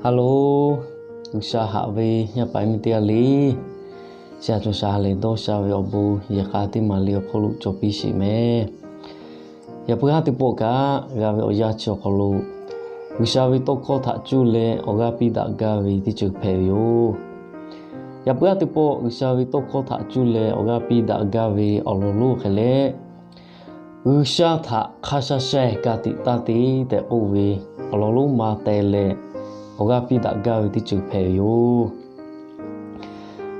Ha loˬ, G'uiˬsha haꞈ ve yaˇ paˍ miˇ teˇ g'aˇ le. Chi a cawˬ sha lehˬ, dawˇ sha ve awˬ bon yehˬ k'a teˇ maˍ le awˬ hk'aw lo cawˬ piˇ sheˍ mehˍ. Yaꞈ puiˉ haˉ teˇ pawˆ kaꞈ g'a ve awˬ yanˇ chi awˬ hk'aw lo, G'uiˬsha ve tawˇ hkawˇ htaꞈ cuˇ leh awˬ g'aˇ piˇ daꞈ gaˇ ve teˇ ceuˬ hpehꞈ ve yoˬ. Yaꞈ puiˉ haˉ teˇ pawˆ G'uiˬsha ve tawˇ hkawˇ htaꞈ cuˇ leh awˬ g'aˇ piˇ daꞈ gaˇ ve awˬ lawn lonˉ hk'e leh, G'uiˬsha htaꞈ hk'a sha sha-eh ka tiꞈ taˇ te tehꞈ k'oˆ ve awˬ lawn lonˉ ma teh leh, awˬ g'aˇ piˇ daꞈ gaˇ ve teˇ ceuˬ hpehꞈ ve yoˬ.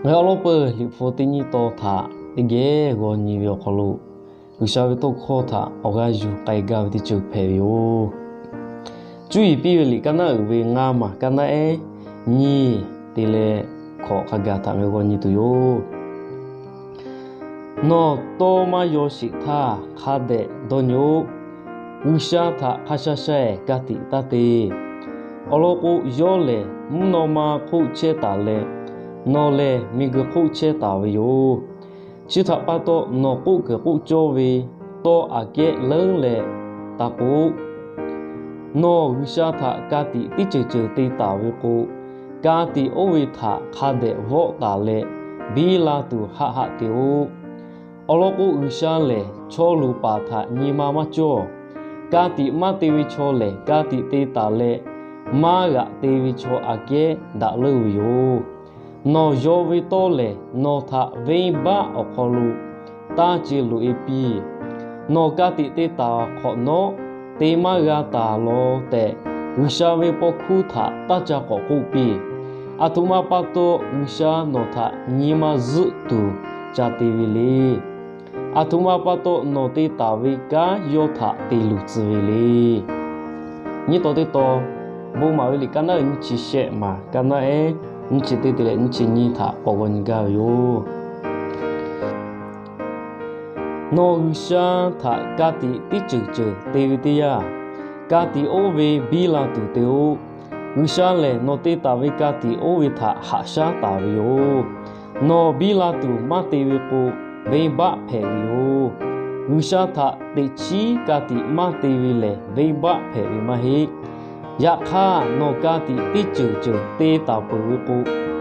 Ngaˬ hui awˬ lawn peuˬ Liꞈ hpu teˇ nyiˇ tawn htaꞈ teˇ geh g'aw nyi ve awˬ hk'aw lo, G'uiˬsha ve tawˇ hkawˇ htaꞈ awˬ g'aˇ yuˬ k'ai gaˇ ve teˇ ceuˬ hpehꞈ ve yoˬ. Cuˇ yiˍ piˇ ve liꞈ kaˇ naˉ uiˍ ve ngaˇ maˬ kaˇ naˉ ehˉ nyiˇ te leh hkawꞈ hk'a gaˬ htaꞈ ngaˬ hui g'aw nyi tuˬ yoˬ. Nawˬ tawˇ maˇ yaw sheˍ htaˇ hk'a dehꞈ dawˇ nyi-oˆ. G'uiˬsha htaꞈ hk'a sha sha-eh ka tiꞈ taˇ te. Awˬ lawn k'o, yawˇ lehˬ mvuhˇ naw ma hk'oˆ chehˇ taˍ leh, nawˬ lehˬ miˬguiˬ hk'oˆ chehˇ taˍ ve yoˬ. Chi htaꞈ pa taw, nawˬ k'oˆ kuiˬ k'oˆ cawˇ ve tawˇ aꞈ kehˉ leuˉ leh taˇ k'oˆ. Nawˬ G'uiˬsha htaꞈ ka tiꞈ teˇ ceuˬ ceuˬ te taˍ ve k'o, ka tiꞈ oˇ ve htaꞈ hk'a dehꞈ vawˆ taˍ leh biˇ la tuˬ haˆ haˆ te-oˆ. Awˬ lawn k'o, G'uiˬsha lehˬ chaw luˬ paˍ htaꞈ nyi ma maˇ cawˇ. Ka tiꞈ maˇ te ve chaw lehˬ, ka tiꞈ te taˍ leh maˇ g'aꞈ te ve chaw aꞈ kehˉ daꞈ leuˉ ve yoˬ. Nawˬ yaw ve tawˇ lehˬ, nawˬ htaꞈ venˇbaˆ awˬ hk'aw lo taˇ ce loꞈ-e piˇ. Nawˬ ka tiꞈ te taˍ hk'awꞈ nawˉ, te maˇ g'a taˍ law tehꞈ, G'uiˬsha ve paw hkuˇ htaꞈ taˇ ca k'awꞈ k'oˆ piˇ. Aˬ htoꞈ ma pa taw G'uiˬsha nawˬ htaꞈ nyi ma zuhˆ tuˬ ca te ve le. Aˬ htoꞈ ma pa taw nawˬ te taˍ ve kanˉ yawˇ htaꞈ te luˬ tcuh ve le. Nyiˇ tawn teˇ tawn, Bon maˍ ve liꞈ kaˇ naˉ uiˍ nyiˇ chi shehˆ maˬ kaˇ naˉ ehˉ nyiˇ chi teˇ te leh nyiˇ chi nyiˇ htaꞈ k'awꞈ g'aw nyi gaˇ ve yoˬ. Nawˬ G'uiˬsha htaꞈ ka tiꞈ teˇ ceuˬ ceuˬ te ve teˇ yanˇ, ka tiꞈ oˇ ve biˇ la tuˬ te-oˆ. G'uiˬsha lehˬ nawˬ te taˍ ve ka tiꞈ oˇ ve htaꞈ haꞈ shaˉ taˍ ve yoˬ. Nawˬ biˇ la tuˬ maˇ te ve k'o, venˇbaˆ hpehꞈ ve yoˬ. G'uiˬsha htaꞈ teꞈ chiˉ ka tiꞈ maˇ te ve lehˬ, venˇbaˆ hpehꞈ ve maˇ heˆ. Yaꞈ hk'aˇ, nawˬ ka tiꞈ teˇ ceuˬ ceuˬ te taˍ peuˬ ve k'o,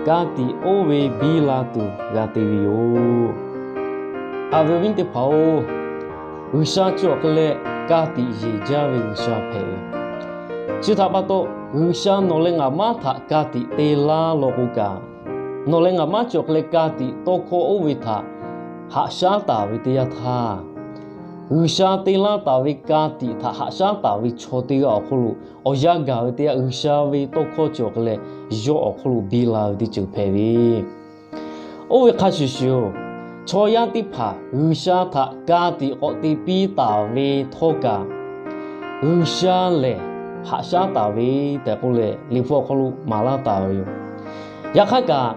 ka tiꞈ oˇ ve biˇ la tuˬ g'a te ve yoˬ. Aˬ ve awˬ viˉ teˇ hpaˍ-oˬ, G'uiˬsha cawˬ hk'e leh ka tiꞈ yeˬ jaˇ ve G'uiˬsha hpehꞈ ve. Chi htaꞈ pa taw, G'uiˬsha nawˬ leh ngaˬ maˉ htaꞈ ka tiꞈ te laˇ law k'o kaꞈ, nawˬ leh ngaˬ maˉ cawˬ hk'e leh ka tiꞈ tawˇ hkawˇ oˇ ve htaꞈ haꈞ shaˉ taˍ ve teˇ yanˇ htaˇ, G'uiˬsha te laˇ taˍ ve ka tiꞈ htaꞈ haꞈ shaˉ taˍ ve chaw teˇ g'aˇ awˬ hk'oˆ lo awˬ yanˇ gaˬ ve teˇ yanˇ, G'uiˬsha ve tawˇ hkawˇ cawˬ hk'e leh yawˇ awˬ hk'oˆ lo biˇ la ve teˇ ceuˬ hpehꞈ ve. Oˇ ve hk'a shuˍ shuˍ-oˬ, chaw yaˇ teˇ hpaˍ G'uiˬsha htaꞈ ka tiꞈ k'awꞈ te piˇ taˍ ve htawˇ kaꞈ, G'uiˬsha lehˬ haꞈ shaˉ taˍ ve tehꞈ k'oˆ leh, Liꞈ hpu awˬ hk'aw lo maˍ laˇ taˍ ve yoˬ. Yaꞈ hk'aˇ kaꞈ,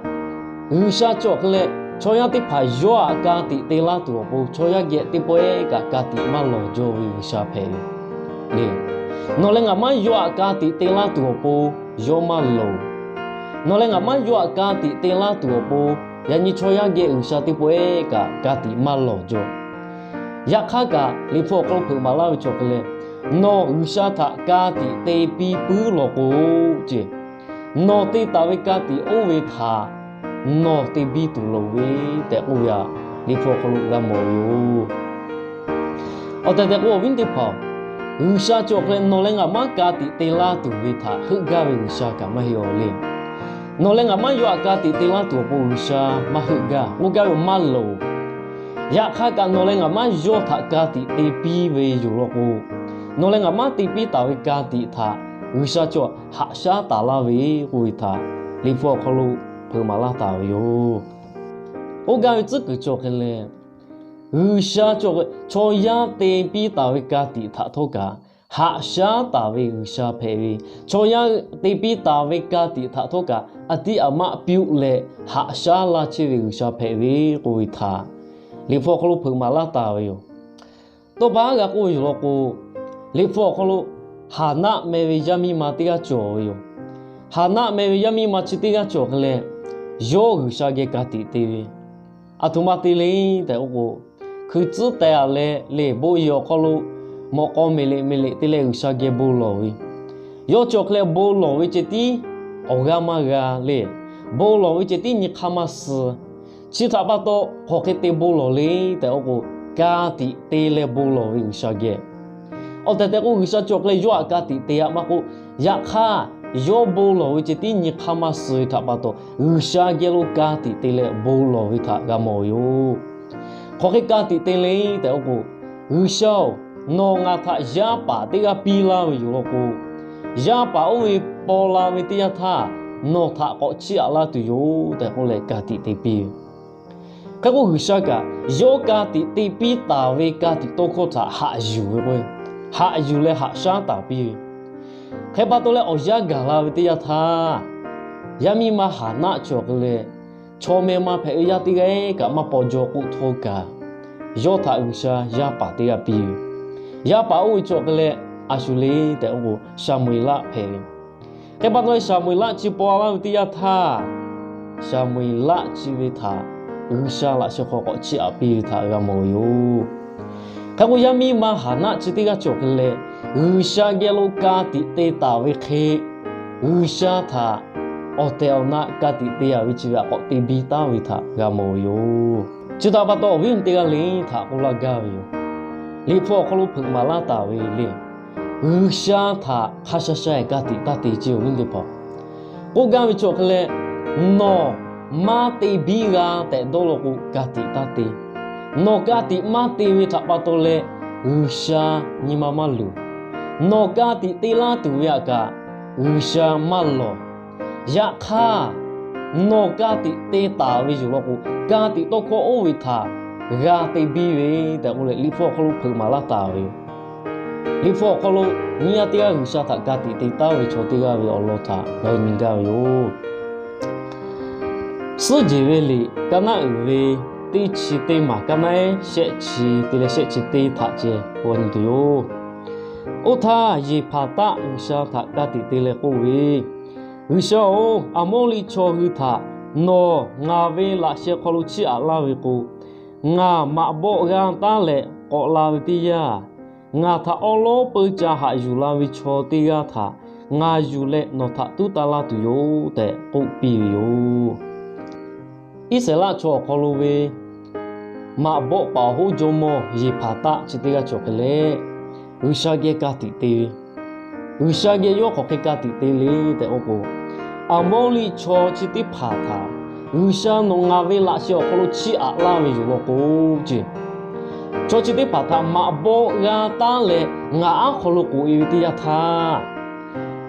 G'uiˬsha cawˬ hk'e leh chaw yaˇ teˇ hpaˍ yawˇ htaꞈ ka tiꞈ te laˇ tuˬ awˬ pon, chaw yaˇ geh teˇ pawehˇ kaꞈ ka tiꞈ maˇ lawˬ jaw ve G'uiˬsha hpehꞈ ve le. Nawˬ leh ngaˬ maˉ yawˇ htaꞈ ka tiꞈ te laˇ tuˬ awˬ pon yawˇ maˇ loˍ. Nawˬ leh ngaˬ maˉ yawˇ htaꞈ ka tiꞈ te laˇ tuˬ awˬ pon, yaꞈ nyi chaw yaˇ geh G'uiˬsha teˇ pawehˇ kaꞈ ka tiꞈ maˇ lawˬ jaw. Yaꞈ hk'aˇ kaꞈ, Liꞈ hpu awˬ hk'aw lo hpeuꞈ maˍ laˇ ve cawˬ hk'e leh, nawˬ G'uiˬsha htaꞈ ka tiꞈ te piˇ puiˉ law k'o, ce, nawˬ te taˍ ve ka tiꞈ oˇ ve htaꞈ nawˬ te biˇ tuˬ loˍ ve tehꞈ k'oˆ ve htaꞈ Liꞈ hpu awˬ hk'aw lo g'a mawˬ ve yoˬ. Awˬ tehˬ tehˬ k'o, awˬ viˉ teˇ hpaˍ-oˬ, G'uiˬsha cawˬ hk'e leh nawˬ leh ngaˬ maˉ ka tiꞈ te laˇ tuˬ ve htaꞈ heuˆ gaˇ ve G'uiˬsha kaꞈ maˇ heˆ-oˬ le. Nawˬ leh ngaˬ maˉ yawˇ htaꞈ ka tiꞈ te laˇ tuˬ awˬ pon G'uiˬsha maˇ heuˆ gaˇ, k'oˆ gaˇ ve maˇ loˍ. Yaꞈ hk'aˇ kaꞈ, nawˬ leh ngaˬ maˉ yawˇ htaꞈ ka tiꞈ te piˇ ve yoˬ law k'o, nawˬ leh ngaˬ maˉ te piˇ taˍ ve ka tiꞈ htaꞈ G'uiˬsha cawˬ haꞈ shaˉ taˍ laˇ ve k'oˆ ve htaꞈ Liꞈ hpu awˬ hk'aw lo hpeuꞈ maˍ laˇ taˍ ve yoˬ. K'oˆ gaˇ ve tcuhˉ kuiˬ cawˬ hk'e leh, G'uiˬsha cawˬ hk'e chaw yaˇ te piˇ taˍ ve ka tiꞈ htaꞈ htawˇ kaꞈ haꞈ shaˉ taˍ ve G'uiˬsha hpehꞈ ve, chaw yaˇ te piˇ taˍ ve ka tiꞈ htaꞈ htawˇ kaꞈ a tiˉ a maˆ piˇ-oˆ leh haꞈ shaˉ laˇ chehˇ ve G'uiˬsha hpehꞈ ve k'oˆ ve htaꞈ Liꞈ hpu awˬ hk'aw lo hpeuꞈ maˍ laˇ taˍ ve yoˬ. Tawˇ pa haˉ g'a k'oˆ ve yoˬ law k'o, Liꞈ hpu awˬ hk'aw lo Haˍnaˆ meh ve yaˇ miˇ ma teˇ g'aˇ cawˬ ve yoˬ. Haˍnaˆ meh ve yaˇ miˇ ma chi teˇ g'aˇ cawˬ hk'e leh, yawˇ G'uiˬsha geh ka tiꞈ te ve, aˬ htoꞈ ma te le tehꞈ k'oˆ k'o, hkui tcuhˉ teh-a leh, leˬ bon yehˬ awˬ hk'aw lo mawꞈ k'aw meꞈ leꞈ meꞈ leꞈ te leh G'uiˬsha geh bon lawˬ ve. Yawˇ cawˬ hk'e leh bon lawˬ ve ceh tiˉ awˬ g'aˇ maˇ g'a le. Bon lawˬ ve ceh tiˉ nyi hk'aˇ maˇ suh. Chi htaꞈ pa taw hk'aˬ hk'e te bon lawˬ le tehꞈ k'oˆ k'o, ka tiꞈ te leh bon lawˬ ve G'uiˬsha geh. Awˬ tehˬ tehꞈ k'o, G'uiˬsha cawˬ hk'e leh yawˇ htaꞈ ka tiꞈ te-a maˇ k'oˆ, yaꞈ hk'aˇ yawˇ bon lawˬ ve ceh tiˉ nyi hk'aˇ maˇ suh ve htaꞈ pa taw, G'uiˬsha geh lo ka tiꞈ te leh bon lawˬ ve htaꞈ g'a mawˬ ve yoˬ. Hk'aˬ hk'e ka tiꞈ te le tehꞈ k'oˆ k'o, G'uiˬsha-oˬ, nawˬ ngaˬ htaꞈ yaˇ paˍ teˇ g'aˇ piˇ laˇ ve yoˬ law k'o, yaˇ paˍ oˇ ve paw la ve teˇ yanˇ htaˇ, nawˬ htaꞈ k'awꞈ chiˇ aꞈ laˇ tuˬ yoˬ tehꞈ k'oˆ leh ka tiꞈ te piˇ ve. Hk'e k'o, G'uiˬsha kaꞈ yawˇ ka tiꞈ te piˇ taˍ ve ka tiꞈ tawˇ hkawˇ htaꞈ haꞈ yuˬ ve k'o, haꞈ yuˬ leh haꞈ shaˉ taˍ piˇ ve. Hk'e pa taw leh awˬ yanˇ gaˬ la ve teˇ yanˇ htaˇ, yaˇ miˇ ma Haˍnaˆ cawˬ hk'e leh, chaw meh ma hpehꞈ ve yaˇ teˇ g'aˇ kaꞈ maˇ paw jaw k'oˆ htawˇ kaꞈ, yawˇ htaꞈ G'uiˬsha yaˇ paˍ teˇ g'aˇ piˇ ve. Yaˇ paˍ oˇ ve cawˬ hk'e leh, a shu le tehꞈ k'oˆ k'o, Saˍmo-eˍlaˆ hpehꞈ ve. Hk'e pa taw leh Saˍmo-eˍlaˆ chi paw laˇ ve teˇ yanˇ htaˇ, Saˍmo-eˍlaˆ chi ve htaꞈ G'uiˬsha laꞈ sheh hk'aw k'awꞈ chiˇ aꞈ piˇ ve htaꞈ g'a mawˬ ve yoˬ. Hk'e k'o, yaˇ miˇ ma Haˍnaˆ chi teˇ g'aˇ cawˬ hk'e leh, G'uiˬsha geh lo ka tiꞈ te taˍ ve hk'e, G'uiˬsha htaꞈ awˬ tehˬ awˬ na ka tiꞈ te-a ve chi ve htaꞈ k'awꞈ te biˇ taˉ ve htaꞈ g'a mawˬ ve yoˬ. Chi htaꞈ pa taw awˬ viˉ awˬ nyi teˇ g'aˇ le htaꞈ k'oˆ laˇ gaˇ ve yoˬ. Liꞈ hpu awˬ hk'aw lo hpeuꞈ maˍ laˇ taˍ ve le, G'uiˬsha htaꞈ hk'a sha sha-eˬ ka tiꞈ taˇ te ce awˬ viˉ teˇ hpaˍ. K'oˆ gaˇ ve cawˬ hk'e leh, nawˬ maˇ te biˇ g'a tehꞈ dawˇ law k'o, ka tiꞈ taˇ te. Nawˬ ka tiꞈ maˇ te ve htaꞈ pa taw leh, G'uiˬsha nyi ma maˇ luˬ. Nawˬ ka tiꞈ te laˇ tuˬ ve htaꞈ kaꞈ G'uiˬsha maˇ lawˬ. Yaꞈ hk'aˇ, nawˬ ka tiꞈ te taˍ ve yoˬ law k'o, ka tiꞈ tawˇ hkawˇ oˇ ve htaꞈ g'a te biˇ ve tehꞈ k'oˆ leh, Liꞈ hpu awˬ hk'aw lo hpeuꞈ maˍ laˇ taˍ ve yoˬ. Liꞈ hpu awˬ hk'aw lo nyi a teˇ g'aˇ G'uiˬsha htaꞈ ka tiꞈ te taˉ ve chaw teˇ g'aˇ ve awˬ lawn htaꞈ g'a nyi gaˇ ve yoˬ. Suhˉ jeˬ ve liꞈ kaˇ naˉ uiˍ ve teˇ chi teˇ maˬ kaˇ naˉ ehˉ shehˆ chi te leh shehˆ chi teˇ htaꞈ ceh g'a nyi tuˬ yoˬ. Oˇ htaˇ Yeˍhpaˍtaˆ G'uiˬsha htaꞈ ka tiꞈ te leh k'oˆ ve, G'uiˬsha-oˬ, Aˍmawˇliˆ chaw hui htaꞈ nawˬ ngaˬ ve laꞈ sheh hk'aw lo chiˇ aꞈ laˇ ve k'o, ngaˬ maꞈ bawˆ g'a taˉ leh k'awꞈ la ve teˇ yanˇ, ngaˬ htaꞈ awˉ lawˉ peu ca haꞈ yuˬ la ve chaw teˇ g'aˇ htaꞈ ngaˬ yuˬ leh nawˬ htaꞈ tuˉ taˇ laˇ tuˬ yoˬ tehꞈ k'oˆ piˇ ve yoˬ. Iˉsaˍreˍlaˆ chaw awˬ hk'aw lo ve maꞈ bawˆ paˍ awˬ hoˉ jawˇmawˇ Yeˍhpaˍtaˆ chi teˇ g'aˇ cawˬ hk'e leh, G'uiˬsha geh ka tiꞈ te ve. G'uiˬsha geh yawˇ hk'aˬ hk'e ka tiꞈ te le tehꞈ k'oˆ k'o, Aˍmawˇliˆ chaw chi teˇ hpaˍ htaꞈ G'uiˬsha nawˬ ngaˬ ve laꞈ sheh awˬ hk'aw lo chiˇ aꞈ laˇ ve yoˬ law k'o, ce, chaw chi teˇ hpaˍ htaꞈ maꞈ bawˆ g'a taˉ leh ngaˬ aˉ hk'aw lo k'oꞈ-e ve teˇ yanˇ htaˇ,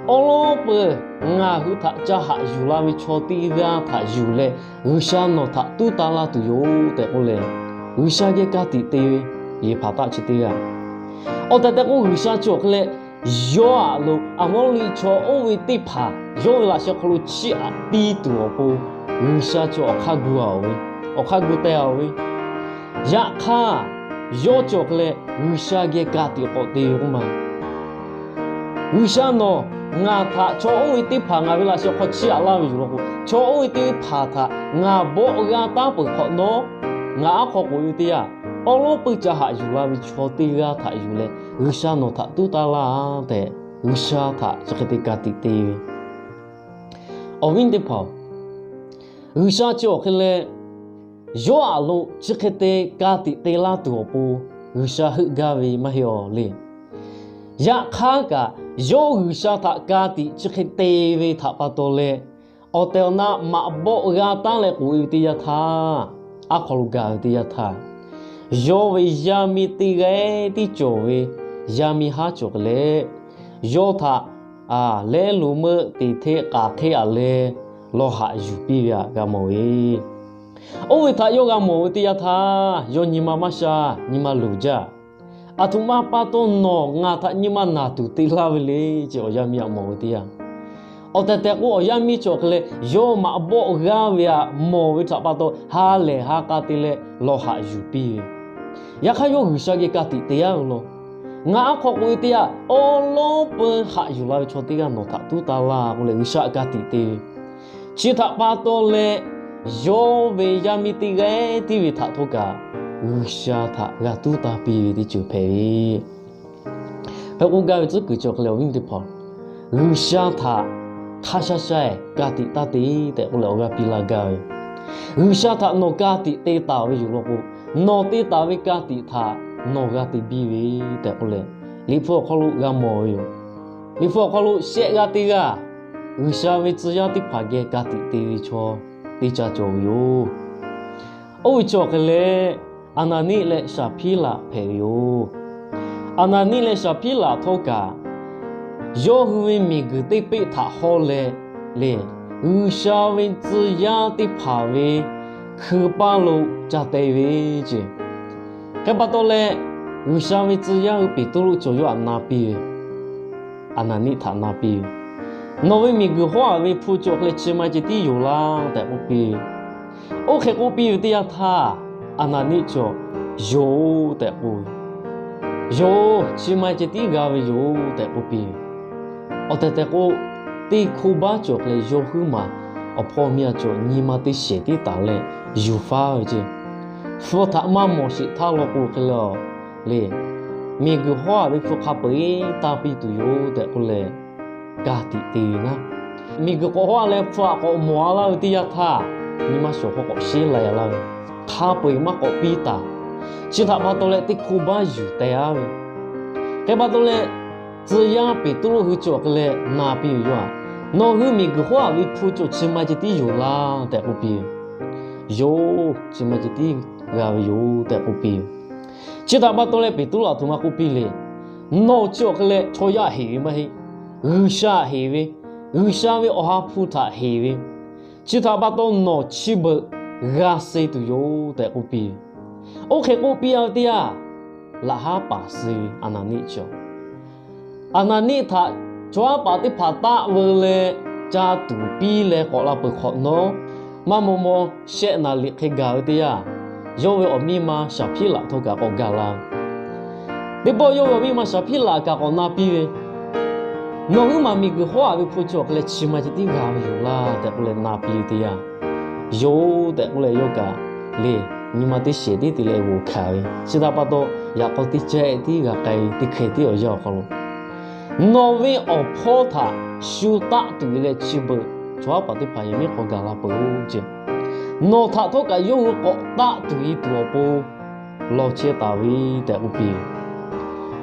awˉ lawˉ peu ngaˬ hui htaꞈ ca haꞈ yuˬ la ve chaw teˇ g'aˇ htaꞈ yuˬ leh G'uiˬsha nawˬ htaꞈ tuˉ taˇ laˇ tuˬ yoˬ tehꞈ k'oˆ leh, G'uiˬsha geh ka tiꞈ te ve Yeˍhpaˍtaˆ chi teˇ g'aˇ. Awˬ tehˬ tehꞈ k'o, G'uiˬsha cawˬ hk'e leh yawˇ aꞈ lo Aˍmawˇliˆ chaw oˇ ve teˇ hpaˍ yawˇ ve laꞈ sheh hk'aw lo chiˇ aꞈ piˇ tuˬ awˬ pon G'uiˬsha cawˬ awˬ hk'aˇ gu-a-oˬ ve, awˬ hk'aˇ gu teh-a-oˬ ve. Yaꞈ hk'aˇ, yawˇ cawˬ hk'e leh G'uiˬsha geh ka tiꞈ k'awꞈ te ve k'oˆ ma, G'uiˬsha nawˬ ngaˬ htaꞈ chaw oˇ ve teˇ hpaˍ ngaˬ ve laꞈ sheh hk'aw chiˇ aꞈ laˇ ve yoˬ law k'o, chaw oˇ ve teˇ hpaˍ htaꞈ ngaˬ bawˆ g'a taˉ peuˬ hk'awꞈ nawˉ, ngaˬ aˉ hk'aw k'oꞈ-e ve teˇ yanˇ, awˉ lawˉ peu ca haꞈ yuˬ la ve chaw teˇ g'aˇ htaꞈ yuˬ leh G'uiˬsha nawˬ htaꞈ tuˉ taˇ laˇ tehꞈ, G'uiˬsha htaꞈ chi hk'e te ka tiꞈ te ve. Awˬ viˉ teˇ hpaˍ-oˬ, G'uiˬsha chi awˬ hk'e leh yawˇ aꞈ lo chi hk'e te ka tiꞈ te laˇ tuˬ awˬ pon G'uiˬsha heuˆ gaˇ ve maˇ heˆ-aw le. Yaꞈ hk'aˇ kaꞈ, yawˇ G'uiˬsha htaꞈ ka tiꞈ chi hk'e te ve htaꞈ pa taw leh, awˬ tehˬ awˬ na maꞈ bawˆ g'a taˉ leh k'oꞈ-e ve teˇ yanˇ htaˇ, aˉ hk'aw lo gaˬ ve teˇ yanˇ htaˇ, yawˇ ve yaˇ miˇ teˇ g'aˇ tiˉ cawˬ ve yaˇ miˇ haˉ cawˬ hk'e leh, yawˇ htaꞈ lehˉ lo meuˆ teꞈ hteˆ k'aˍ hteˆ-a leh lawˬ haꞈ yuˬ piˇ ve htaꞈ g'a mawˬ ve. Oˇ ve htaꞈ yawˇ g'a mawˬ ve teˇ yanˇ htaˇ, yawˇ nyi ma maˇ sha, nyi ma luˬ jaˇ. Aˬ htoꞈ ma pa taw nawˬ ngaˬ htaꞈ nyi ma naˬ tuˬ te laˇ ve le, ce awˬ yaˇ miˇ htaꞈ mawˬ ve teˇ yanˇ. Awˬ tehˬ tehˬ k'o, awˬ yaˇ miˇ cawˬ hk'e leh yawˇ maꞈ bawˆ g'aˇ ve htaꞈ mawˬ ve htaꞈ pa taw ha lehˬ ha k'a te leh lawˬ haꞈ yuˬ piˇ ve. Yaꞈ hk'aˇ yawˇ G'uiˬsha geh ka tiꞈ te-a ve law. Ngaˬ aˉ hk'aw k'oꞈ-e teˇ yanˇ, awˉ lawˉ peu haꞈ yuˬ la ve chaw teˇ g'aˇ nawˬ htaꞈ tuˉ taˇ laˇ k'oˆ leh G'uiˬsha ka tiꞈ te ve. Chi htaꞈ pa taw leh, yawˇ ve yaˇ miˇ teˇ g'aˇ tiˉ ve htaꞈ htawˇ kaꞈ G'uiˬsha htaꞈ g'a tuˉ taˇ piˇ ve teˇ ceuˬ hpehꞈ ve. Hk'e k'oˆ gaˇ ve tcuhˉ kuiˬ cawˬ hk'e leh awˬ viˉ teˇ hpaˍ, G'uiˬsha htaꞈ hk'a sha sha-eh ka tiꞈ taˇ te tehꞈ k'oˆ leh awˬ g'aˇ piˇ laˇ gaˇ ve. G'uiˬsha htaꞈ nawˬ ka tiꞈ te taˍ ve yoˬ law k'o, nawˬ te taˍ ve ka tiꞈ htaꞈ nawˬ g'a te biˇ ve tehꞈ k'oˆ leh, Liꞈ hpu awˬ hk'aw lo g'a mawˬ ve yoˬ. Liꞈ hpu awˬ hk'aw lo shehˆ g'aˇ teˇ g'aˇ G'uiˬsha ve tcuh yaˇ teˇ hpaˍ geh ka tiꞈ te ve chaw teˇ caˇ cawˬ ve yoˬ. Oˇ ve chaw hk'e leh, Aˍnaˍniˆ leh Saˍhpiˉlaꞈ hpehꞈ ve yoˬ. Aˍnaˍniˆ leh Saˍhpiˉlaꞈ htawˇ kaꞈ, yawˇ hui ve miˬguiˬ teˇ peˆ htaꞈ hawˇ leh, le, G'uiˬsha ve tcuh yaˇ teˇ hpaˍ ve hkui paˇ lo ca te ve ce. Hk'e pa taw leh, G'uiˬsha ve tcuh yaˇ hui Peˍtruˆ cawˬ yawˇ htaꞈ na piˇ ve, Aˍnaˍniˆ htaꞈ na piˇ ve, Nawˬ ve miˬguiˬ hawˉ-aꞈ ve hpu cawˬ hk'e leh chi ma ceh tiˉ yoˬ laˇ tehꞈ k'oˆ piˇ ve. Oˇ hk'e k'oˆ piˇ ve teˇ yanˇ htaˇ, Aˍnaˍniˆ cawˬ, Yoˬ tehꞈ k'oˆ ve. Yoˬ, chi ma ceh tiˉ g'a ve yoˬ tehꞈ k'oˆ piˇ ve. Awˬ tehˬ tehˬ k'o, teˇ hkoˇ baˆ cawˬ hk'e leh yawˇ huiˉ maˬ awˬ hpawˇ miˇ a cawˬ nyi ma teˇ shehˍ tiˉ taˍ leh yuˬ faˉ ve ce. Hpu htaꞈ maˇ mawˬ sheˍ htaˇ law k'o hk'e leh, le, miˬguiˬ hawˉ-aꞈ ve hpu hk'a peu-eˬ taˇ piˇ tuˬ yoˬ tehꞈ k'oˆ leh, ka tiꞈ te ve naˉ. Miˬguiˬ k'awꞈ hawˉ-a leh hpu htaꞈ k'awꞈ mawˬ-a laˇ ve teˇ yanˇ htaˇ, nyi ma shawˍ hk'aw k'awꞈ sheˉ la ya laˇ ve, hk'a peu-eˬ maˇ k'awꞈ piˇ taˍ. Chi htaꞈ pa taw leh teˇ hkoˇ baˆ yuˬ teh-a ve. Hk'e pa taw leh, tcuh yaˇ Peˍtruˆ hui cawˬ hk'e leh na piˇ ve yoˬ-a. Nawˬ hui miˬguiˬ hawˉ-aꞈ ve hpu cawˬ chi ma ceh tiˉ yoˬ laˇ tehꞈ k'oˆ piˇ ve. Yoˬ, chi ma ceh tiˉ g'a ve yoˬ tehꞈ k'oˆ piˇ ve. Chi htaꞈ pa taw leh Peˍtruˆ aˬ htoꞈ ma k'oˆ piˇ le. Nawˬ chi awˬ hk'e leh chaw yaˇ heˍ ve maˇ heˆ. G'uiˬsha heˍ ve, G'uiˬsha ve Awˬ ha hpu htaꞈ heˍ ve. Chi htaꞈ pa taw nawˬ chi beuꞈ g'a suh tuˬ yoˬ tehꞈ k'oˆ piˇ ve. Oˇ hk'e k'oˆ piˇ-a ve teˇ yanˇ, laꞈ haˉ paˍ suh ve Aˍnaˍniˆ cawˬ. Aˍnaˍniˆ htaꞈ chaw haˉ paˍ teˇ hpaˍ taˆ veu leh ca tuˍ piˇ leh k'awꞈ la peuˬ hk'awꞈ nawˉ, maˇ maw maw shehˆ naˍ liꞈ hk'e gaˬ ve teˇ yanˇ, yawˇ ve awˬ miˇ ma Saˍhpiˉlaꞈ htawˇ kaꞈ k'awꞈ gaˬ la ve. Teˇ pawˆ yawˇ ve awˬ miˇ ma Saˍhpiˉlaꞈ kaꞈ k'awꞈ na piˇ ve, Nawˬ huiˉ maˬ miˬguiˬ hawˉ-aꞈ ve hpu cawˬ hk'e leh chi ma ceh tiˉ g'a ve yoˬ laˇ tehꞈ k'oˆ leh na piˇ ve teˇ yanˇ, Yoˬ tehꞈ k'oˆ leh yawˇ kaꞈ le, nyi ma teˇ shehˍ tiˉ te leh g'oˬ hkanˍ ve. Chi htaꞈ pa taw, yaꞈ k'aw teˇ cehˇ tiˉ g'a k'ai ve teˇ hkeh tiˉ awˬ yanˇ awˬ hk'aw lo, nawˬ ve awˬ hpawˇ htaꞈ shu taˆ tuˬ ve leh chi beuꞈ chaw haˉ paˍ teˇ hpaˍ yehˬ miˉ hk'aw gaˬ la peuˬ-oˬ ce. Nawˬ htaꞈ htawˇ kaꞈ yawˇ hui k'awꞈ taˆ tuˬ ve tuˬ awˬ pon lawˬ chehˇ taˍ ve tehꞈ k'oˆ piˇ ve.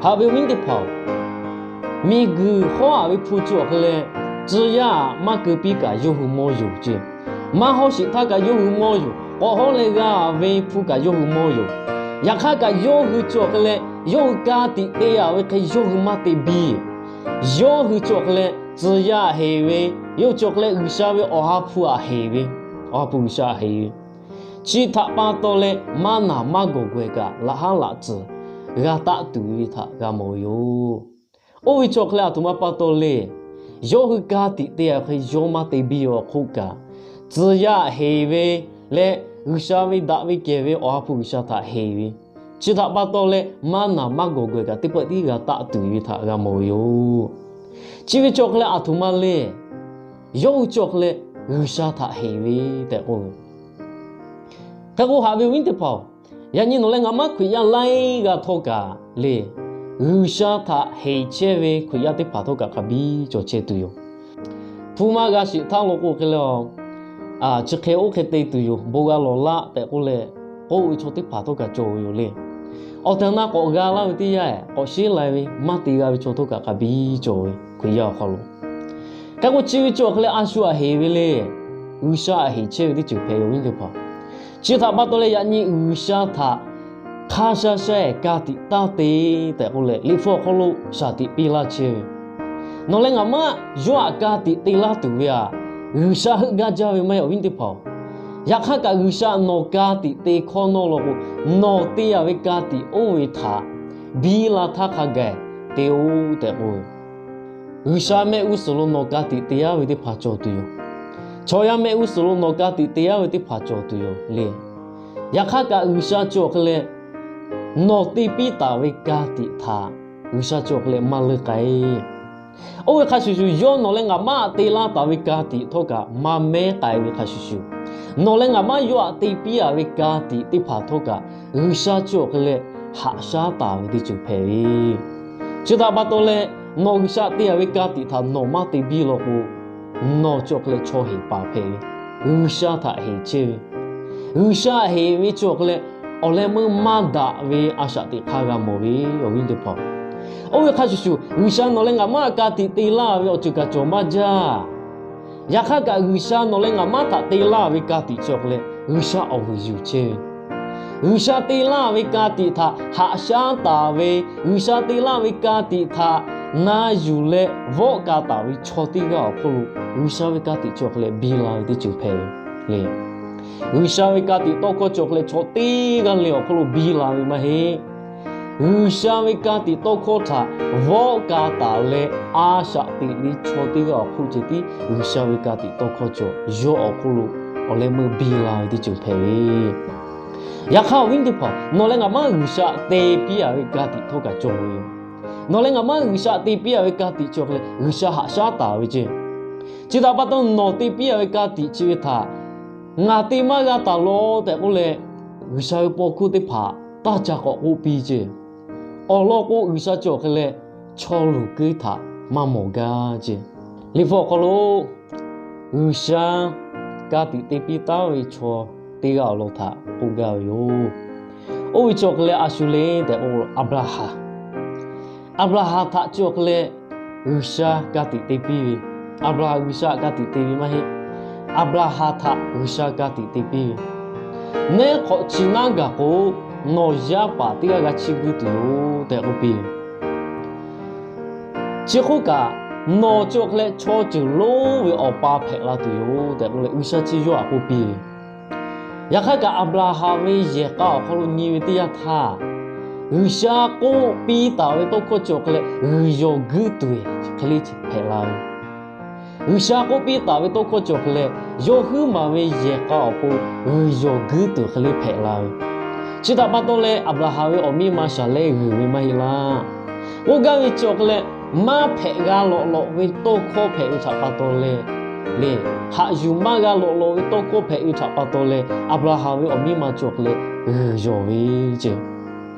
Haꞈ ve awˬ viˉ teˇ hpaˍ-oˬ, miˬguiˬ hawˉ-aꞈ ve hpu cawˬ hk'e leh, tcuh yaˇ-aꞈ maˇ keu piˇ kaꞈ yawˇ hui mawˇ yoˬ ce. Maˇ hawˉ sheˍ htaˇ kaꞈ yawˇ hui mawˇ yoˬ. K'awꞈ hawˉ leh g'a ve hpu kaꞈ yawˇ hui mawˇ yoˬ. Yaꞈ hk'aˇ kaꞈ yawˇ hui cawˬ hk'e leh, yawˇ hui ka tiꞈ te-a ve hk'e yawˇ hui maˇ te biˇ. Yawˇ hui cawˬ hk'e leh tcuh yaˇ heˍ ve, yawˇ hui cawˬ hk'e leh G'uiˬsha ve Awˬ ha hpu aꞈ heˍ ve, Awˬ ha hpu G'uiˬsha aꞈ heˍ ve. Chi htaꞈ pa taw leh maˇ naˬ maˇ gawˬ gawehˬ kaꞈ laꞈ haˉ laꞈ tcuhˍ g'a taˆ tuˬ ve htaꞈ g'a mawˬ ve yoˬ. Oˇ ve cawˬ hk'e leh aˬ htoꞈ ma pa taw le. Yawˇ hui ka tiꞈ te-a hk'e yawˇ maˇ te biˇ ve awˬ hk'oˆ kaꞈ, tcuh yaˇ heˍ ve leh G'uiˬsha ve daꞈ ve kehˬ ve Awˬ ha hpu G'uiˬsha htaꞈ heˍ ve. Chi htaꞈ pa taw leh maˇ naˬ maˇ gawˬ gawehˬ kaꞈ teˇ pawˆ tiˉ g'a taˆ tuˬ ve htaꞈ g'a mawˬ ve yoˬ. Chi ve cawˬ hk'e leh aˬ htoꞈ ma le. Yawˇ hui cawˬ hk'e leh G'uiˬsha htaꞈ heˍ ve tehꞈ k'oˆ ve. Hk'e k'o haꞈ ve awˬ viˉ teˇ hpaˍ-oˬ, yaꞈ nyi nawˬ leh ngaˬ maˇ Hkriꞈ yaˇ laiˉ g'aˇ htawˇ kaꞈ le, G'uiˬsha htaꞈ heˍ chehˇ ve Hkriꞈ yaˇ teˇ hpaˍ htawˇ kaꞈ hk'a biˇ cawˬ chehˇ tuˬ yoˬ. Hpu maˇ g'a sheˍ htaˇ law k'o hk'e leh, chi hk'e oˇ hk'e te tuˬ yoˬ, bon g'a lawˬ laˆ tehꞈ k'oˆ leh k'oˆ ve chaw teˇ hpaˍ htawˇ kaꞈ cawˬ ve yoˬ le. Awˬ tehˬ awˬ na k'awꞈ g'a laˇ ve teˇ yanˇ, k'awꞈ sheˉ lai ve maˇ te g'a ve chaw htawˇ kaꞈ hk'a biˇ cawˬ ve Hkriꞈ yaˇ awˬ hk'aw lo. Hk'e k'o chi ve cawˬ hk'e leh a shu aꞈ heˍ ve le. G'uiˬsha aꞈ heˍ chehˇ ve teˇ ceuˬ hpehꞈ ve awˬ viˉ teˇ hpaˍ. Chi htaꞈ pa taw leh yaꞈ nyi G'uiˬsha htaꞈ hk'a sha sha-eh ka tiꞈ taˇ te tehꞈ k'oˆ leh Liꞈ hpu awˬ hk'aw lo shaˍ tiꞈ piˇ laˇ chehˇ ve. Nawˬ leh ngaˬ maˇ yawˇ aꞈ ka tiꞈ te laˇ tuˬ ve aꞈ, G'uiˬsha heuˆ gaˇ jaˇ ve maˇ heˆ awˬ viˉ teˇ hpaˍ-oˬ. Yaꞈ hk'aˇ kaꞈ G'uiˬsha nawˬ ka tiꞈ te hkawˇ nawˇ law k'o, nawˬ te-a ve ka tiꞈ oˇ ve htaꞈ biˇ la htaˇ hk'a gaˬ te-o tehꞈ k'oˆ ve. G'uiˬsha mehˆ g'uˇ suhˍ lo nawˬ ka tiꞈ te-a ve teˇ hpaˍ cawˬ tuˬ yoˬ. Chaw yaˇ mehˆ g'uˇ suhˍ lo nawˬ ka tiꞈ te-a ve teˇ hpaˍ cawˬ tuˬ yoˬ le. Yaꞈ hk'aˇ kaꞈ G'uiˬsha cawˬ hk'e leh, nawˬ te piˇ taˍ ve ka tiꞈ htaꞈ G'uiˬsha cawˬ hk'e leh maˇ leuˇ k'ai. Oˇ ve hk'a shuˍ shuˍ, yawˇ nawˬ leh ngaˬ maˇ aꞈ te laˇ taˍ ve ka tiꞈ htawˇ kaꞈ maˇ mehˉ k'ai ve hk'a shuˍ shuˍ, nawˬ leh ngaˬ maˇ yawˇ aꞈ te piˇ-a ve ka tiꞈ teˇ hpaˍ htawˇ kaꞈ G'uiˬsha cawˬ hk'e leh haꞈ shaˉ taˍ ve teˇ ceuˬ hpehꞈ ve. Chi htaꞈ pa taw leh, nawˬ G'uiˬsha te-a ve ka tiꞈ htaꞈ nawˬ maˇ te biˇ law k'o, nawˬ chi awˬ hk'e leh chaw heˍ paˍ hpehꞈ ve, G'uiˬsha htaꞈ heˍ chehˇ ve, G'uiˬsha heˍ ve chi awˬ hk'e leh awˬ leh meuˇ maˇ daꞈ ve a shaꞈ teꞈ hk'aˇ g'a mawˬ ve awˬ viˉ teˇ hpaˍ. Oˇ ve hk'a shuˍ shuˍ, G'uiˬsha nawˬ leh ngaˬ maˇ ka tiꞈ te laˇ ve awˬ ceuˬ kaꞈ cawˬ maˇ jaˇ. Yaꞈ hk'aˇ kaꞈ G'uiˬsha nawˬ leh ngaˬ maˇ htaꞈ te laˇ ve ka tiꞈ chi awˬ hk'e leh G'uiˬsha awˬ vuiˬ yuˬ chehˇ ve, G'uiˬsha te laˇ ve ka tiꞈ htaꞈ haꞈ shaˉ taˍ ve, G'uiˬsha te laˇ ve ka tiꞈ htaꞈ na yuˬ leh vawˆ ka taˍ ve chaw teˇ g'aˇ awˬ hk'oˆ lo G'uiˬsha ve ka tiꞈ chi awˬ hk'e leh biˇ la ve teˇ ceuˬ hpehꞈ ve le. G'uiˬsha ve ka tiꞈ tawˇ hkawˇ chi awˬ hk'e leh chaw teˇ g'aˇ leh awˬ hk'oˆ lo biˇ la ve maˇ heˆ. G'uiˬsha ve ka tiꞈ tawˇ hkawˇ htaꞈ vawˆ ka taˍ leh a shaꞈ teꞈ ve chaw teˇ g'aˇ awˬ hk'oˆ ceh tiˉ G'uiˬsha ve ka tiꞈ tawˇ hkawˇ chi awˬ yawˇ awˬ hk'oˆ lo awˬ leh meuˇ biˇ la ve teˇ ceuˬ hpehꞈ ve. Yaꞈ hk'aˇ awˬ viˉ teˇ hpaˍ, nawˬ leh ngaˬ maˇ G'uiˬsha te piˇ a ve ka tiꞈ htawˇ kaꞈ cawˬ ve yoˬ. Nawˬ leh ngaˬ maˇ G'uiˬsha te piˇ a ve ka tiꞈ chi awˬ hk'e leh G'uiˬsha haꞈ shaˉ taˍ ve ceˇ. Chi htaꞈ pa taw nawˬ te piˇ a ve ka tiꞈ chi ve htaꞈ ngaˬ te maˇ g'a taˍ law tehꞈ k'oˆ leh, G'uiˬsha ve paw hkuˇ teˇ hpaˍ taˇ ca k'awꞈ k'oˆ piˇ ceˇ. Awˬ lawn k'o, G'uiˬsha chi awˬ hk'e leh chaw luˬ kuiˉ htaꞈ maˇ mawˬ gaˇ ceˇ. Liꞈ hpu awˬ hk'aw lo G'uiˬsha ka tiꞈ te piˇ taˉ ve chaw teˇ g'aˇ awˬ lawn htaꞈ k'oˆ gaˇ ve yoˬ. Oˇ ve chi awˬ hk'e leh a shu le tehꞈ k'o, Aˍbraˍhanˍ. Aˍbraˍhanˍ htaꞈ chi awˬ hk'e leh G'uiˬsha ka tiꞈ te piˇ ve, Aˍbraˍhanˍ G'uiˬsha ka tiꞈ te ve maˇ heˆ. Aˍbraˍhanˍ htaꞈ G'uiˬsha ka tiꞈ te piˇ ve, Nehˉ hk'awꞈ chi naˉ gaˬ k'o, nawˬ yaˇ paˍ teˇ g'aˇ g'a chiˇ guiˇ tuˬ yoˬ tehꞈ k'oˆ piˇ ve. Chi hk'oˆ kaꞈ, nawˬ chi awˬ hk'e leh chaw ceuˬ lonˉ ve awˬ pa hpehꞈ la tuˬ yoˬ tehꞈ k'oˆ leh G'uiˬsha chi yawˇ htaꞈ k'oˆ piˇ ve. Yaꞈ hk'aˇ kaꞈ, Aˍbraˍhanˍ ve yehˬ k'a awˬ hk'aw lo nyi ve teˇ yanˇ htaˇ, G'uiˬsha k'oˆ piˇ taˍ ve tawˇ hkawˇ chi awˬ hk'e leh g'uiˬ yawˬ guiˇ tuˬ hk'e le chi hpehꞈ la ve. G'uiˬsha k'oˆ piˇ taˍ ve tawˇ hkawˇ chi awˬ hk'e leh, yawˇ huiˉ maˬ ve yehˬ k'a awˬ pon g'uiˬ yawˬ guiˇ tuˬ hk'e le hpehꞈ la ve. Chi htaꞈ pa taw leh, Aˍbraˍhanˍ ve awˬ miˇ ma Saˍrehˇ g'uiˬ ve maˇ heˆ laˇ. K'oˆ gaˇ ve chi awˬ hk'e leh, maˇ hpehꞈ g'a lawꞈ lawꞈ ve tawˇ hkawˇ hpehꞈ ve htaꞈ pa taw leh, le, haꞈ yuˬ maˇ g'a lawꞈ lawꞈ ve tawˇ hkawˇ hpehꞈ ve htaꞈ pa taw leh, Aˍbraˍhanˍ ve awˬ miˇ ma chi awˬ hk'e leh g'uiˬ yawˬ ve ceˇ.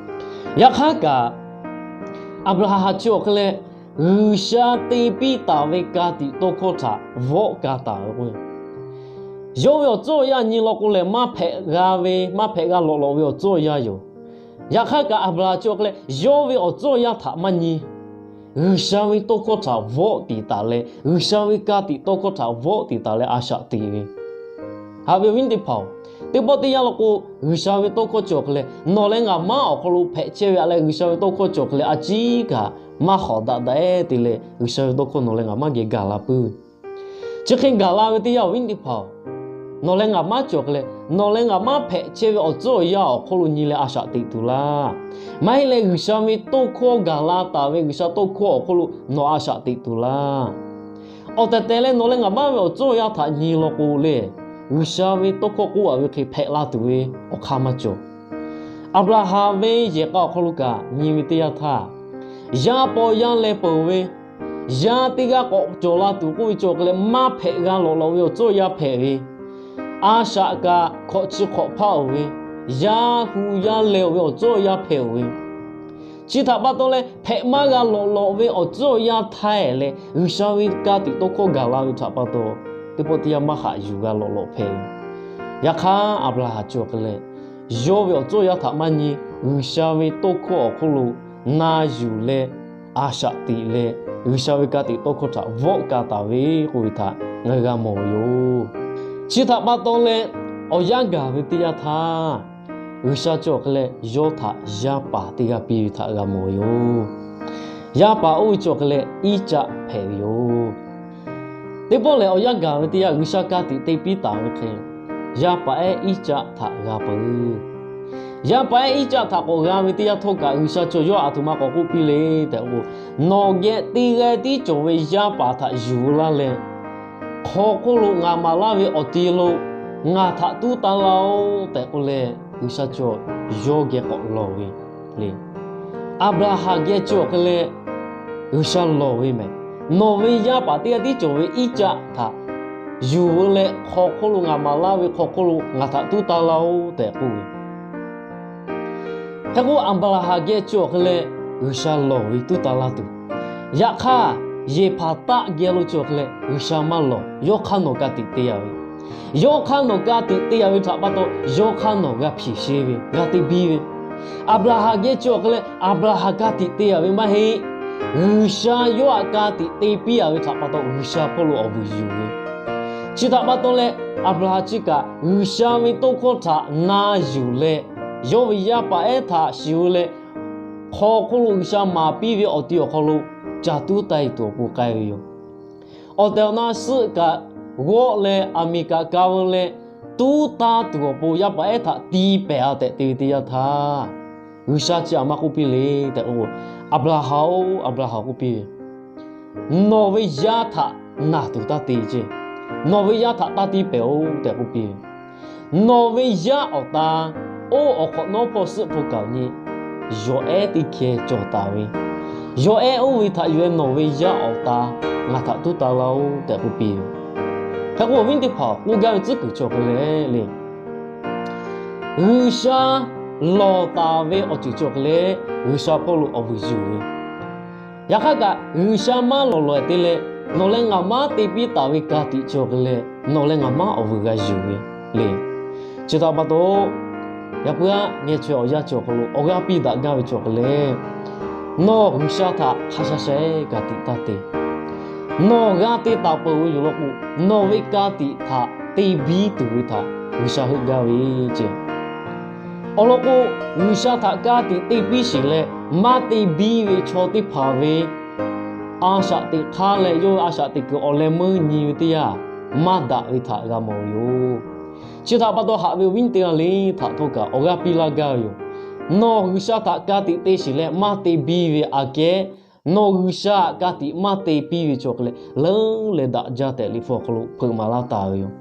Yaꞈ hk'aˇ kaꞈ, Aˍbraˍhanˍ chi awˬ hk'e leh G'uiˬsha te piˇ taˍ ve ka tiꞈ tawˇ hkawˇ htaꞈ vawˆ ka taˍ ve k'o, yawˇ ve awˬ tcuhˉ awˬ yanˇ nyi law k'o lehˬ, maˇ hpehꞈ g'a ve, maˇ hpehꞈ g'a lawꞈ lawꞈ ve awˬ tcuhˉ awˬ yanˇ yoˬ. Yaꞈ hk'aˇ kaꞈ, Aˍbraˍhanˍ chi awˬ hk'e leh yawˇ ve awˬ tcuhˉ awˬ yanˇ htaꞈ maˇ nyi. G'uiˬsha ve tawˇ hkawˇ htaꞈ vawˆ tiˍ taˍ leh, G'uiˬsha ve ka tiꞈ tawˇ hkawˇ htaꞈ vawˆ tiˍ taˍ leh a shaꞈ teꞈ ve. Haꞈ ve awˬ viˉ teˇ hpaˍ-oˬ, teˇ pawˆ teˇ yanˇ law k'o, G'uiˬsha ve tawˇ hkawˇ chi awˬ hk'e leh nawˬ leh ngaˬ maˇ awˬ hk'aw lo hpehꞈ chehˇ ve a leh, G'uiˬsha ve tawˇ hkawˇ chi awˬ hk'e leh a ciˉ kaꞈ maˇ hawˍ daꞈ daꞈ-e te leh, G'uiˬsha ve tawˇ hkawˇ nawˬ leh ngaˬ maˇ geh gaˬ la puiˉ ve. Chi hk'e gaˬ la ve teˇ yanˇ awˬ viˉ teˇ hpaˍ-oˬ, nawˬ leh ngaˬ maˇ chi awˬ hk'e leh nawˬ leh ngaˬ maˇ hpehꞈ chehˇ ve awˬ tcuhˉ awˬ yanˇ awˬ hk'aw lo nyi leh a shaꞈ teꞈ tuˬ laˇ. Maˇ heˆ leh G'uiˬsha ve tawˇ hkawˇ gaˬ la taˍ ve G'uiˬsha tawˇ hkawˇ awˬ hk'aw lo nawˬ a shaꞈ teꞈ tuˬ laˇ. Awˬ tehˬ tehˬ leh nawˬ leh ngaˬ maˇ ve awˬ tcuhˉ awˬ yanˇ htaꞈ nyi law k'o lehˬ, G'uiˬsha ve tawˇ hkawˇ k'oˆ a ve hk'e hpehꞈ la tuˬ ve awˬ hk'aˇ maˇ cawˬ. Aˍbraˍhanˍ ve yehˬ k'a awˬ hk'aw lo kaꞈ nyi ve teˇ yanˇ htaˇ, yaˇ paw yaˇ leh peuˬ ve, yaˇ teˇ g'aˇ k'awꞈ cawˬ la tuˬ k'oˆ ve chi awˬ hk'e leh maˇ hpehꞈ g'a lawꞈ lawꞈ ve awˬ tcuhˉ awˬ yanˇ hpehꞈ ve, a shaꞈ kaꞈ hkawꞈ chi hk'awꞈ hpaˇ-oˬ ve, yaˇ hu yaˇ leh-oˬ ve awˬ tcuhˉ awˬ yanˇ hpehꞈ-oˬ ve, chi htaꞈ pa taw leh hpehꞈ maˇ g'a lawꞈ lawꞈ ve awˬ tcuhˉ awˬ yanˇ htaˇ leh G'uiˬsha ve ka tiꞈ tawˇ hkawˇ gaˬ la ve htaꞈ pa taw, teˇ pawˆ teˇ yanˇ maˇ haꞈ yuˬ g'a lawꞈ lawꞈ hpehꞈ ve. Yaꞈ hk'aˇ, Aˍbraˍhanˍ chi awˬ hk'e leh yawˇ ve awˬ tcuhˉ awˬ yanˇ htaꞈ maˇ nyi, G'uiˬsha ve tawˇ hkawˇ awˬ hk'oˆ lo na yuˬ leh, a shaꞈ teꞈ leh, G'uiˬsha ve ka tiꞈ tawˇ hkawˇ htaꞈ vawˆ ka taˍ ve k'oˆ ve htaꞈ ngaˬ hui g'a mawˬ ve yoˬ. Chi htaꞈ pa taw leh, awˬ yanˇ gaˬ ve teˇ yanˇ htaˇ, G'uiˬsha chi awˬ hk'e leh yawˇ htaꞈ yaˇ paˍ teˇ g'aˇ piˇ ve htaꞈ g'a mawˬ ve yoˬ. Yaˇ paˍ oˇ ve chi awˬ hk'e leh Iˉcaˆ hpehꞈ ve yoˬ. Teˇ pawˆ lehˬ, awˬ yanˇ gaˬ ve teˇ yanˇ G'uiˬsha ka tiꞈ te piˇ taˍ ve hk'e, yaˇ paˍ ehˉ Iˉcaˆ htaꞈ g'a peuˬ. Yaˇ paˍ ehˉ Iˉcaˆ htaꞈ k'awꞈ g'a ve teˇ yanˇ htawˇ kaꞈ, G'uiˬsha chi awˬ yawˇ aˬ htoꞈ ma k'awꞈ k'oˆ piˇ le tehꞈ k'o, Nawˬ geh teˇ g'aˇ tiˉ cawˬ ve yaˇ paˍ htaꞈ yuˬ laˇ leh, hk'aw hk'oˆ lo ngaˬ maˍ laˇ ve awˬ ti lo ngaˬ htaꞈ tuˉ taˇ laˇ-oˆ tehꞈ k'oˆ leh, G'uiˬsha chi awˬ yawˇ geh k'awꞈ lawˬ ve le. Aˍbraˍhanˍ geh chi awˬ hk'e leh G'uiˬsha lawˬ ve mehˬ. Nawˬ ve yaˇ paˍ teˇ g'aˇ tiˉ cawˬ ve Iˉcaˆ htaꞈ yuˬ ve leh, hk'aw hk'oˆ lo ngaˬ maˍ laˇ ve hk'aw hk'oˆ lo ngaˬ htaꞈ tuˉ taˇ laˇ-oˆ tehꞈ k'oˆ ve. Hk'e k'o, Aˍbraˍhanˍ geh chi awˬ hk'e leh G'uiˬsha lawˬ ve tuˉ taˇ laˇ tuˬ. Yaꞈ hk'aˇ, Yeˍhpaˍtaˆ geh lo cawˬ hk'e leh G'uiˬsha maˇ lawˬ, yawˇ hk'aˇ nawˬ ka tiꞈ te yaꞈ ve. Yawˇ hk'aˇ nawˬ ka tiꞈ te yaꞈ ve htaꞈ pa taw, yawˇ hk'aˇ nawˬ g'a hpiˍ sheˍ ve, g'a te biˇ ve. Aˍbraˍhanˍ geh cawˬ hk'e leh Aˍbraˍhanˍ ka tiꞈ te yaꞈ ve maˇ heˆ. G'uiˬsha yawˇ htaꞈ ka tiꞈ te piˇ yaꞈ ve htaꞈ pa taw, G'uiˬsha hpawˇ lo awˬ vuiˬ yuˬ ve. Chi htaꞈ pa taw leh, Aˍbraˍhanˍ chi kaꞈ G'uiˬsha ve tawˇ hkawˇ htaꞈ na yuˬ leh, yawˇ ve yaˇ paˍ ehˉ htaꞈ shiˍ ve leh, hk'aw hk'oˆ lo G'uiˬsha maˍ piˇ ve awˬ ti awˬ hk'aw lo ca tuˉ taˇ e tuˬ awˬ pon k'ai ve yoˬ. Awˬ tehˬ awˬ na suhˆ kaꞈ g'awˆ leh, aˬ miˍ kaꞈ ka veu leh, tuˉ taˇ tuˬ awˬ pon yaˇ paˍ ehˉ htaꞈ tiˇ pehˍ a tehꞈ te ve teˇ yanˇ htaˇ, G'uiˬsha chi aꞈ maˇ k'oˆ piˇ le tehꞈ k'o, Aˍbraˍhanˍ-oˬ, Aˍbraˍhanˍ k'oˆ piˇ ve, nawˬ ve yaˇ htaꞈ naˬ tuˬ taˇ te ceˇ. Nawˬ ve yaˇ htaꞈ taˇ tiˇ pehˍ-oˬ tehꞈ k'oˆ piˇ ve, nawˬ ve yaˇ awˬ ta oˇ awˬ hk'awꞈ nawˉ hpawˇ suhˆ hpu kaꞈ nyi yawˬ ehˉ teˇ hkeh cawˬ taˍ ve, yawˬ ehˉ oˇ ve htaꞈ yuˬ leh nawˬ ve yaˇ awˬ ta ngaˬ htaꞈ tuˉ taˇ laˇ-oˆ tehꞈ k'oˆ piˇ ve. Hk'e k'o, awˬ viˉ teˇ hpaˍ k'oˆ gaˇ ve tcuhˉ kuiˬ cawˬ hk'e leh le, G'uiˬsha lawˬ taˍ ve awˬ ceuˬ cawˬ hk'e leh, G'uiˬsha hpawˇ lo awˬ vuiˬ yuˬ ve. Yaꞈ hk'aˇ kaꞈ, G'uiˬsha maˇ lawˬ lawˬ te leh, nawˬ leh ngaˬ maˇ te piˇ taˍ ve ka tiꞈ cawˬ hk'e leh, nawˬ leh ngaˬ maˇ awˬ vuiˬ g'a yuˬ ve le. Chi htaꞈ pa taw, yaꞈ puiˉ aˉ ngeh chaweh awˬ yanˇ cawˬ hk'aw lo awˬ g'aˇ piˇ daꞈ gaˇ ve cawˬ hk'e leh, nawˬ G'uiˬsha htaꞈ hk'a sha sha-eˬ ka tiꞈ taˇ te. Nawˬ g'a te taˍ peuˬ ve yoˬ law k'o, nawˬ ve ka tiꞈ htaꞈ te biˇ tuˬ ve htaꞈ G'uiˬsha heuˆ gaˇ ve ceˇ. Awˬ lawn k'o, G'uiˬsha htaꞈ ka tiꞈ te piˇ sheˍ leh maˇ te biˇ ve chaw teˇ hpaˍ ve a shaꞈ teꞈ hk'aˇ leh yawˇ ve a shaꞈ teꞈ kuiˬ awˬ leh meuˇ nyi ve teˇ yanˇ, maˇ daꞈ ve htaꞈ g'a mawˬ ve yoˬ. Chi htaꞈ pa taw, haꞈ ve awˬ viˉ teˇ g'aˇ le htaꞈ htawˇ kaꞈ awˬ g'aˇ piˇ laˇ gaˇ ve yoˬ. Nawˬ G'uiˬsha htaꞈ ka tiꞈ te sheˍ leh maˇ te biˇ ve aꞈ kehˉ, nawˬ G'uiˬsha htaꞈ ka tiꞈ maˇ te piˇ ve cawˬ hk'e leh, leuˉ leh daꞈ jaˇ tehꞈ Liꞈ hpu awˬ hk'aw lo hpeuꞈ maˍ laˇ taˍ ve yoˬ.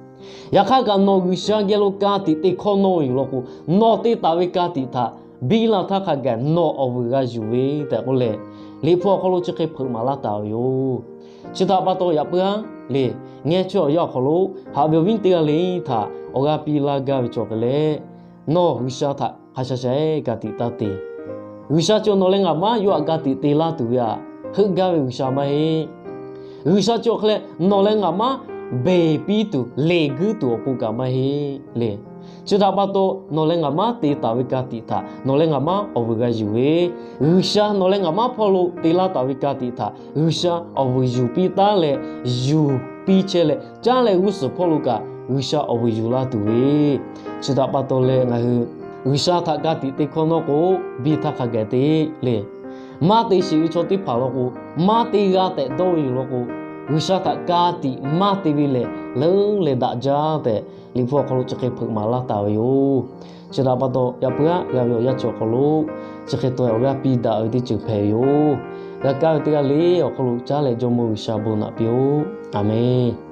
Yaꞈ hk'aˇ kaꞈ, nawˬ G'uiˬsha geh lo ka tiꞈ te hkawˇ nawˇ ve yoˬ law k'o, nawˬ te taˍ ve ka tiꞈ htaꞈ biˇ la htaˇ hk'a gaˬ nawˬ awˬ vuiˬ g'a yuˬ ve tehꞈ k'oˆ leh, Liꞈ hpu awˬ hk'aw lo chi hk'e hpeuꞈ maˍ laˇ taˍ ve yoˬ. Chi htaꞈ pa taw, yaꞈ puiˉ aˉ le, ngeh chaweh awˬ yanˇ awˬ hk'aw lo haꞈ ve awˬ viˉ teˇ g'aˇ le htaꞈ awˬ g'aˇ piˇ laˇ gaˇ ve cawˬ hk'e leh, nawˬ G'uiˬsha htaꞈ hk'a sha sha-eˬ ka tiꞈ taˇ te. G'uiˬsha cawˬ nawˬ leh ngaˬ maˇ yawˇ htaꞈ ka tiꞈ te laˇ tuˬ ve aꞈ, heuˆ gaˇ ve G'uiˬsha maˇ heˆ. G'uiˬsha cawˬ hk'e leh nawˬ leh ngaˬ maˇ beˬ piˇ tuˬ, leˬ guiˇ tuˬ awˬ pon kaꞈ maˇ heˆ le. Chi htaꞈ pa taw, nawˬ leh ngaˬ maˇ te taˍ ve ka tiꞈ htaꞈ nawˬ leh ngaˬ maˇ awˬ vuiˬ g'a yuˬ ve, G'uiˬsha nawˬ leh ngaˬ maˇ hpawˇ lo te laˇ taˍ ve ka tiꞈ htaꞈ G'uiˬsha awˬ vuiˬ yuˬ piˇ taˉ leh, yuˬ piˇ chehˇ leh, caˉ leh g'uˇ suhˍ hpawˇ lo kaꞈ G'uiˬsha awˬ vuiˬ yuˬ laˇ tuˬ ve. Chi htaꞈ pa taw leh ngaˬ hui G'uiˬsha htaꞈ ka tiꞈ te hkawˇ nawˇ k'o, biˇ htaˇ hk'a gaˬ te le. Maˇ te sheˍ ve chaw teˇ hpaˍ law k'o, maˇ te g'a tehꞈ dawˇ ve yoˬ law k'o, G'uiˬsha htaꞈ ka tiꞈ maˇ te ve lehˬ, leuˉ leh daꞈ jaˇ tehꞈ Liꞈ hpu awˬ hk'aw lo chi hk'e hpeuꞈ maˍ laˇ taˍ ve yoˬ. Chi htaꞈ pa taw, yaꞈ puiˉ aˉ g'a ve awˬ yanˇ chi awˬ hk'aw lo chi hk'e taw awˬ g'aˇ piˇ daꞈ ve teˇ ceuˬ hpehꞈ ve yoˬ. G'a kaˇ ve teˇ g'aˇ le awˬ hk'aw lo caˉ leh Jawˇmawˇ G'uiˬsha bon naꞈ piˇ-oˆ. Aˍmenˬ.